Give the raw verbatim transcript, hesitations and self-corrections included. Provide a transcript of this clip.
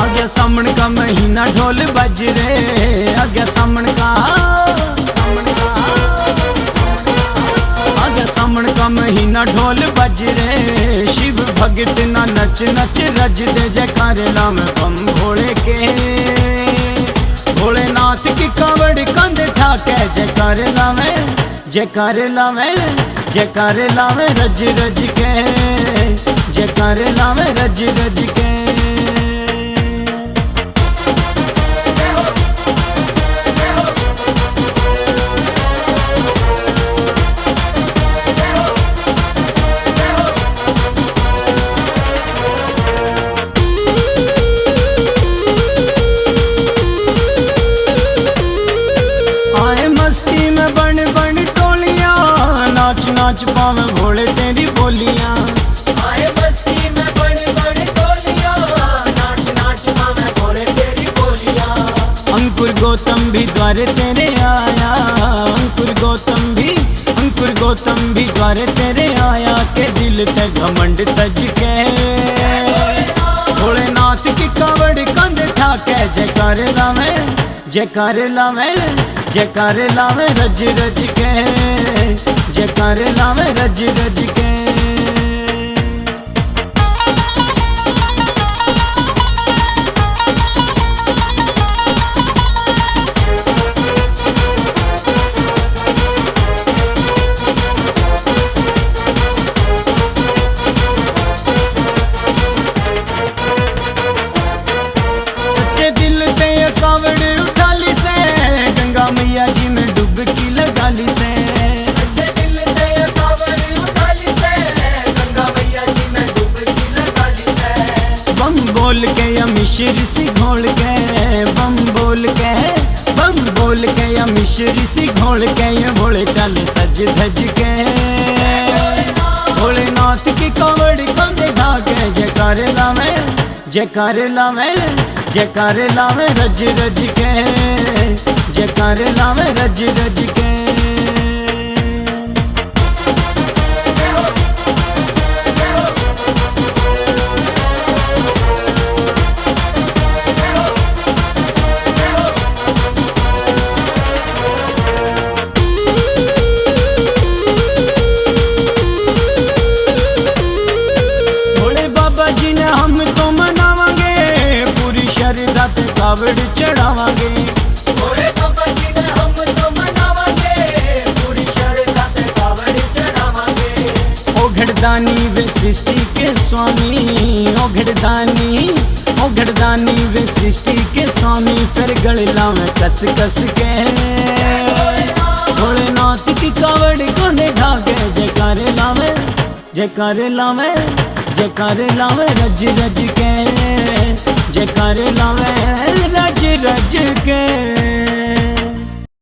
आगे सामण का महीना ढोल बज रे, आगे सामण का, आगे सामण का महीना ढोल बज रे। शिव भगत ना नच नच रज दे, जयकारे लावे बम भोले के। भोलेनाथ की कावड़ कंध ठाके जयकारे लावे, जयकारे लावे, जयकारे लावे रज रज के, जयकारे लावे रज रज के। आए मस्ती में बन बन टोलियां, नाच नाच पावे भोले तेरी बोलियां। आए मस्ती में बन बन टोलियां, नाच नाच पावे भोले तेरी बोलियां। अंकुर गौतम भी द्वारे तेरे आया, अंकुर गौतम भी, अंकुर गौतम भी द्वारे तेरे आया। के दिल ते घमंड तज के, भोलेनाथ की कावड़ कंध ठाके जयकारे लावे, जयकारे लावे, जयकारे लावे रज रज के, जयकारे लावे रज रज के। सच्चे दिल ते ये कावड़ उठा ली से, गंगा मैया जी में डुबकी लगा ली से। सच्चे दिल ते ये कावड़ उठा ली से, गंगा मैया जी में डुबकी लगा ली से। बम बोल के या मिश्री सी घोल के, बम बोल के, बम बोल के या मिश्री सी घोल के, ये भोले चाले सज धज के। भोलेनाथ की कावड़ कंधे ढाके जयकारे लावे, जयकारे लावे, जयकारे लावे रज रज के, जयकारे लावे रज रज के। भोले बाबा जी ने हम तो मनावांगे, पूरी श्रद्धा ते कावड़ चढ़ावांगे। भोले बाबा जी ने हम तो मनावांगे, पूरी श्रद्धा ते कावड़ चढ़ावांगे। ओ घड़दानी वे सृष्टि के स्वामी, ओ घड़दानी, ओ घड़दानी वे सृष्टि के स्वामी, फिर गले लावे कस कस के। भोलेनाथ की कावड़ कंधे ढाके जयकारे लावे, जयकारे लावे, जयकारे लावे रज रज के, जयकारे लावे रज रज के।